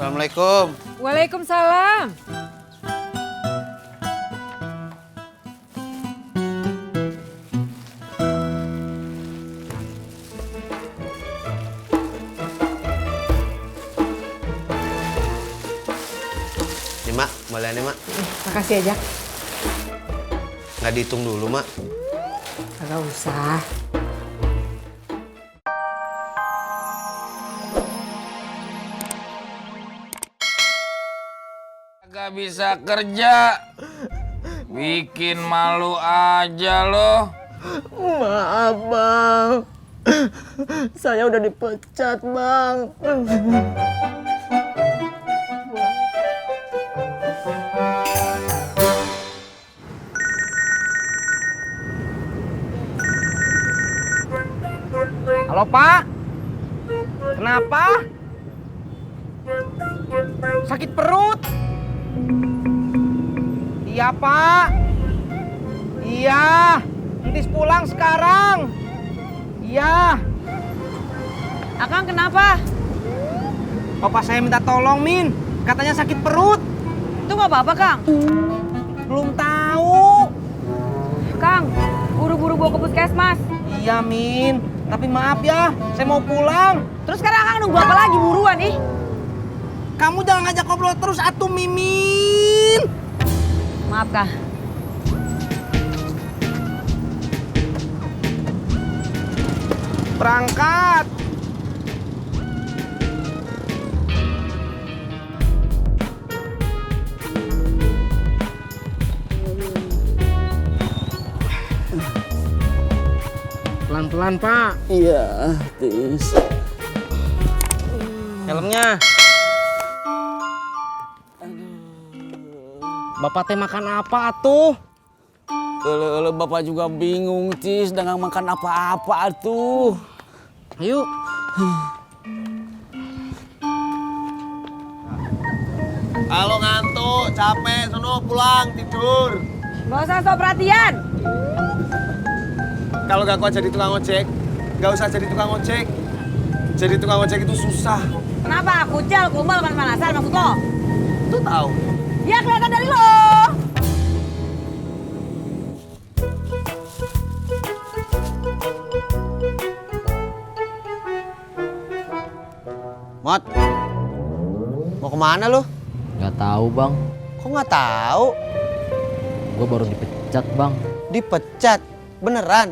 Assalamualaikum. Waalaikumsalam. Nih mak, kembaliannya mak. Makasih aja. Nggak dihitung dulu mak. Kagak usah. Gak bisa kerja, bikin malu aja loh. Maaf bang, saya udah dipecat bang. Halo Pak, kenapa? Sakit perut? Iya Pak. Iya, Entis pulang sekarang. Iya. Akang kenapa? Papa saya minta tolong Min, katanya sakit perut. Itu nggak apa-apa, Kang. Belum tahu. Kang, buru-buru bawa ke puskesmas. Iya Min, tapi maaf ya, saya mau pulang. Terus sekarang Akang nunggu apa lagi buruan nih? Kamu jangan ngajak ngobrol terus atuh Mimin. Maaf, Kang. Berangkat. Pelan-pelan Pak. Iya, Tis. Helmnya. Bapak teh makan apa atuh? Bapak juga bingung, Tis, dengan makan apa-apa tuh. Ayo. Kalau ngantuk, capek, sono pulang, tidur. Nggak usah sok perhatian. Kalau gak kuat jadi tukang ojek, gak usah jadi tukang ojek. Jadi tukang ojek itu susah. Kenapa? Kucel, kumpul, panas-panasan maksud lo? Tuh tahu. Ya kelihatan dari lo. Mot, mau kemana lu? Nggak tahu bang, Kok nggak tahu? gue baru dipecat bang. Dipecat, beneran?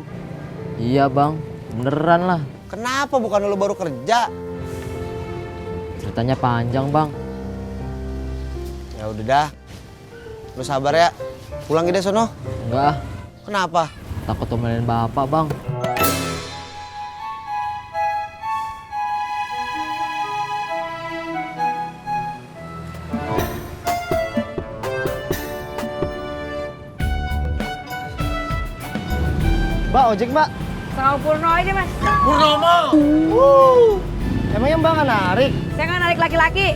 Iya bang, beneran lah. Kenapa bukan lu baru kerja? Ceritanya panjang bang. Ya udah dah, lu sabar ya. Pulang ide sono. Enggak, Kenapa? takut omelin bapak bang. Mbak, ojek mbak. Sama Purno aja, Mas. Purnomo. Emangnya mbak nggak narik? Saya nggak narik laki-laki.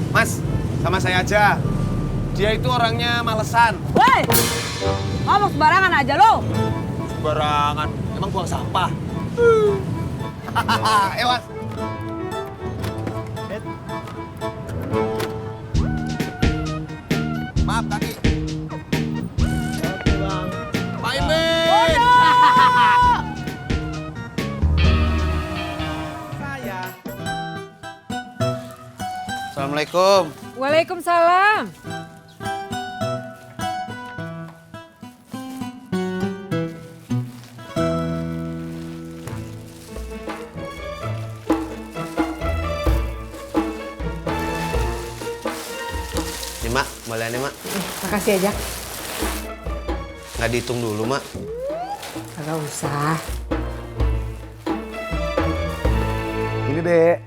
Mas, sama saya aja. Dia itu orangnya malesan. Woi! Ngomong sembarangan aja lo. Sembarangan. Emang buang sampah. Mas. Maaf kaki. Pak Imin. Saya. Assalamualaikum. Waalaikumsalam. Nih mak, kembaliannya mak. Makasih aja. Nggak dihitung dulu mak. Kagak usah. Ini dek.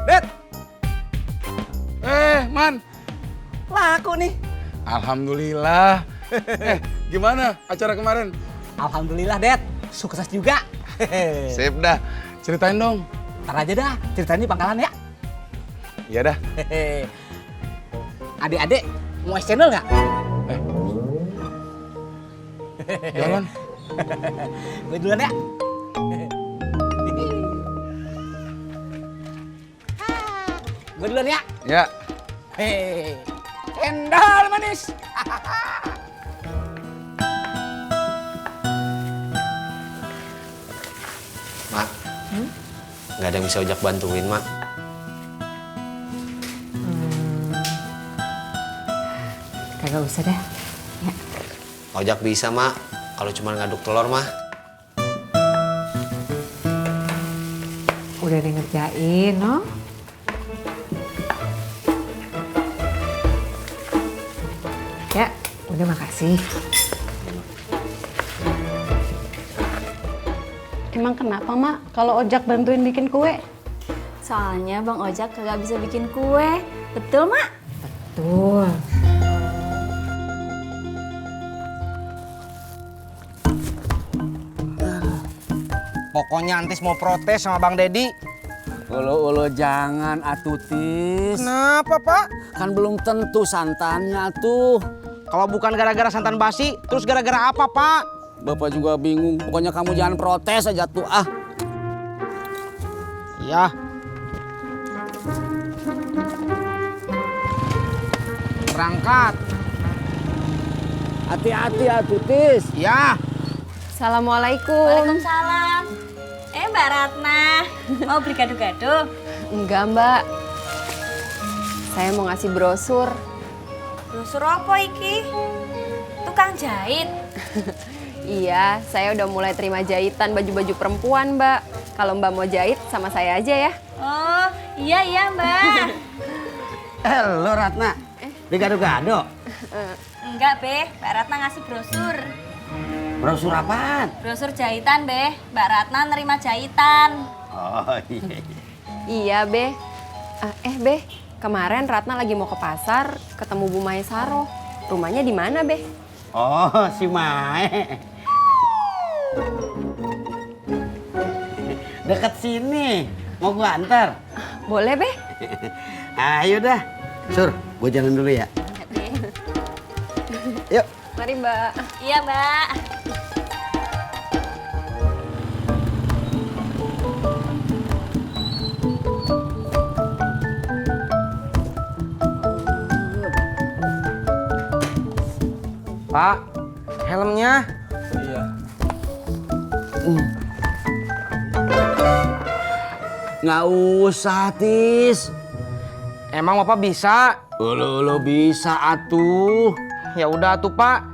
Det! Man, Laku nih. alhamdulillah. Gimana acara kemarin? Alhamdulillah, Det. Sukses juga. Sip dah, ceritain dong. Ntar aja dah, ceritain di pangkalan ya. Iya dah. Adik-adik, mau es cendol nggak? Jalan. Gue duluan ya. Beli duluan ya. Ya. Hei, cendol manis. Mak, nggak ada yang bisa ojak bantuin, Mak. Kagak usah dah. Ya. Ojak bisa, Mak. Kalau cuma ngaduk telur, mah. Udah ada yang ngerjain, no? Ya, udah makasih. Emang kenapa, Mak? Kalau Ojak bantuin bikin kue? Soalnya Bang Ojak kagak bisa bikin kue. Betul, Mak? Tuh. Pokoknya Antis mau protes sama Bang Dedi. Ulu jangan atuh Tis. Kenapa, Pak? Kan belum tentu santannya tuh. Kalau bukan gara-gara santan basi, terus gara-gara apa, Pak? Bapak juga bingung. Pokoknya kamu jangan protes aja tuh ah. Iya. Berangkat. Hati-hati atuh Tis. Ya. Assalamualaikum. Waalaikumsalam. Mbak Ratna, mau beli gado-gado? Enggak, Mbak. Saya mau ngasih brosur. Brosur apa iki? Tukang jahit. Iya, saya udah mulai terima jahitan baju-baju perempuan, Mbak. Kalau Mbak mau jahit, sama saya aja ya. Oh, iya Mbak. Lo Ratna, beli gado-gado? Enggak, Be. Mbak Ratna ngasih brosur. Brosur apaan? Brosur jahitan, Be. Mbak Ratna nerima jahitan. Oh iya. Iya, Be. Be, kemarin Ratna lagi mau ke pasar, ketemu Bu Maesaro. Rumahnya di mana, Be? Oh, si Mae. Deket sini. Mau gua antar? Boleh, Be? Ayo dah. Sur, gua jalan dulu ya. Yuk. Mari, Mbak. Iya, Mbak. Pak, helmnya. Iya. Nggak usah Tis. Emang Bapak bisa? Ulu bisa atuh. Ya udah tuh, Pak.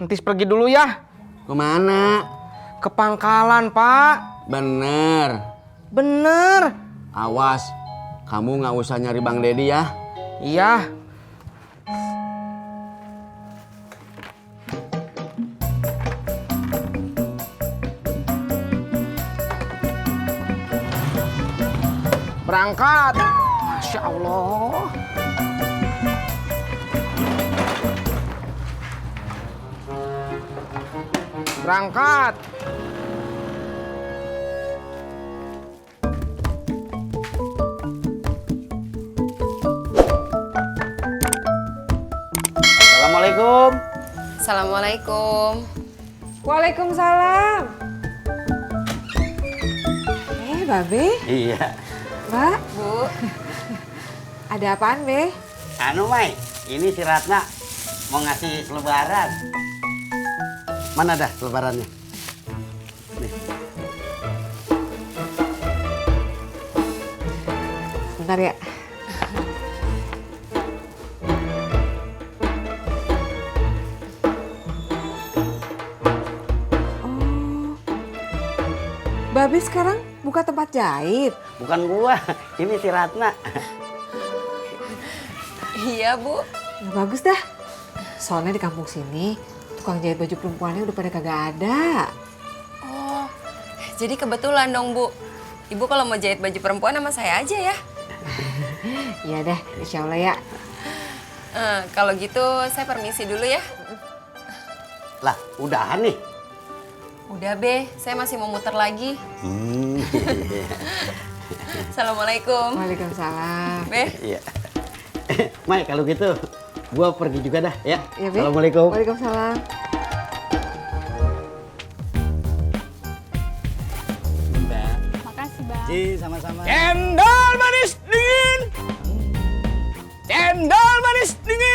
Entis pergi dulu ya. Kemana? Ke pangkalan, Pak. Bener. Bener. Awas, kamu nggak usah nyari Bang Dedi ya. Iya. Berangkat. Masya Allah. Berangkat. Assalamualaikum. Assalamualaikum. Waalaikumsalam. Babe, Iya. Mbak, Bu. ada apaan, Be? Anu, Mai, ini si Ratna mau ngasih selebaran. Mana dah selebarannya? Nih. Bentar ya. Oh, Babe sekarang buka tempat jahit. Bukan gua, ini si Ratna. Iya, Bu. Ya, bagus dah. Soalnya di kampung sini, tukang jahit baju perempuannya udah pada kagak ada. Oh, jadi kebetulan dong, Bu. Ibu kalau mau jahit baju perempuan sama saya aja ya. Iya deh, insya Allah ya. Kalau gitu saya permisi dulu ya. Lah, udahan nih. Udah, Be. Saya masih mau muter lagi. Assalamualaikum. Waalaikumsalam. Be. Iya. Mai, kalau gitu gua pergi juga dah ya. Iya, Be. Assalamualaikum. Waalaikumsalam. Makasih, Bang. Si, sama-sama. Cendol manis dingin. Cendol manis dingin.